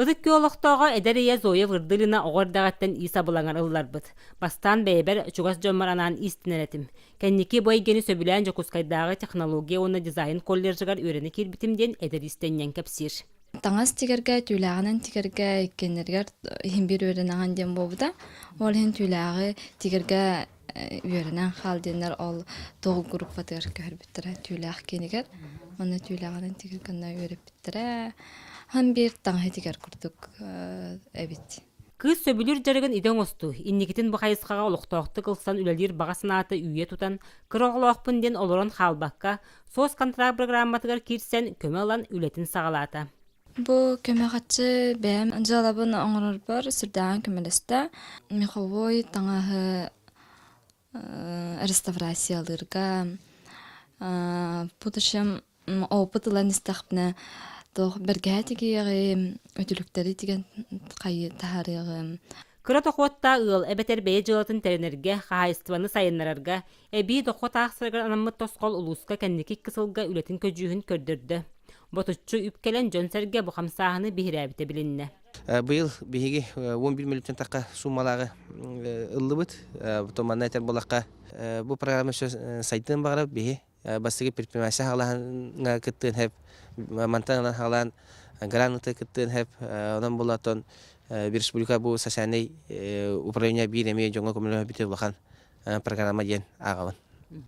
Ытык Күөл олохтооҕо эдэр ийэ Зоя Вырдылина оҕо эрдэҕиттэн иис абылаҥар ылларбыт. Бастаан бэйэбэр, чугас дьоммор анаан иистэнэр этим. Кэнники бу эйгэни сөбүлээн Дьокуускайдааҕы технология уонна дизайн колледжыгар үөрэнэ киирбитим диэн эдэр иистэнньэҥ кэпсиир. Таҥас тигэргэ, түүлээҕинэн тигэргэ иккиэннэригэр иһин биир үөрэнэҕин диэн буолбута. Ол иһин түүлээҕи тигэргэ үөрэнэн хаал диэннэр ол тоҕу группатыгар көһөрбүттэрэ түүлээх киинигэр. Онно түүлээҕинэн тигэргэ онно үөрэппиттэрэ. Хан биир таҥаһы тигэр курдук эбит. Кыыс сөбүлүүр дьарыгын идэ оҥостуу, инникитин бу хайысхаҕа олохтоохтук ылсан үлэлиир баҕа санаата үүйэ тутан, кыра оҕолоохпун диэн олорон хаалбакка, соцконтракт программатыгар киирсэн, көмө ылан үлэтин саҕалаата. Бу көмө харчы бэйэм дьыалабын оҥорорбор сүрдээҕин көмөлөстө. Меховой таҥаһы реставрациялыырга будущем опыт ылан истэхпинэ туох бэргэһэ тигиэҕим, үтүлүктэри тигэн таһаарыаҕым. Кыра дохуоттаах ыал эбэтэр бэйэ дьыалатын тэринэргэ, хаһаайыстыбаны сайыннарарга, эбии дохуот аахсарыгар анаммыт тосхол улууска кэнники икки сылга үлэтин көдьүүһүн көрдөрдө. Ботуччу үп кэлэн дьон-сэргэ бу хамсааһыны биһирээбитэ билиннэ. Быйыл биһиги 11 мөлүттэн тахха суумалааҕы ыллыбыт. Манна этэр буоллахха, бу программа сайдыан баҕарар биһи бастакы предпринимательство хаалаһыҥҥа кыттыан сөп, мантан ылан хаалаан гранты кыттыан сөп. Онон буоллаатон республика бу социальнай управление биир эмиэ дьоҥҥо көмөлөһө улахан программа диэн ааҕабын.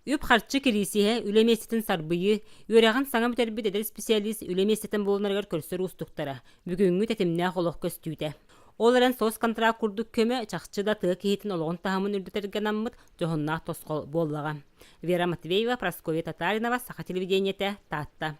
Үп-харчы кириисиһэ, үлэ миэстэтин сарбыйыы, үөрэҕин саҥа бүтэрбит эдэр специалист үлэ миэстэтин булунарыгар көрсөр уустуктара, бүгүҥҥү тэтимнээх олох көстүүтэ. Ол эрэн соцконтракт курдук көмө чахчы да тыа киһитин олоҕун таһымын үрдэтэргэ анаммыт дьоһуннаах тосхол буоллаҕа. Вера Матвеева, Прасковья Татаринова, Саха телевидениетэ, Таатта.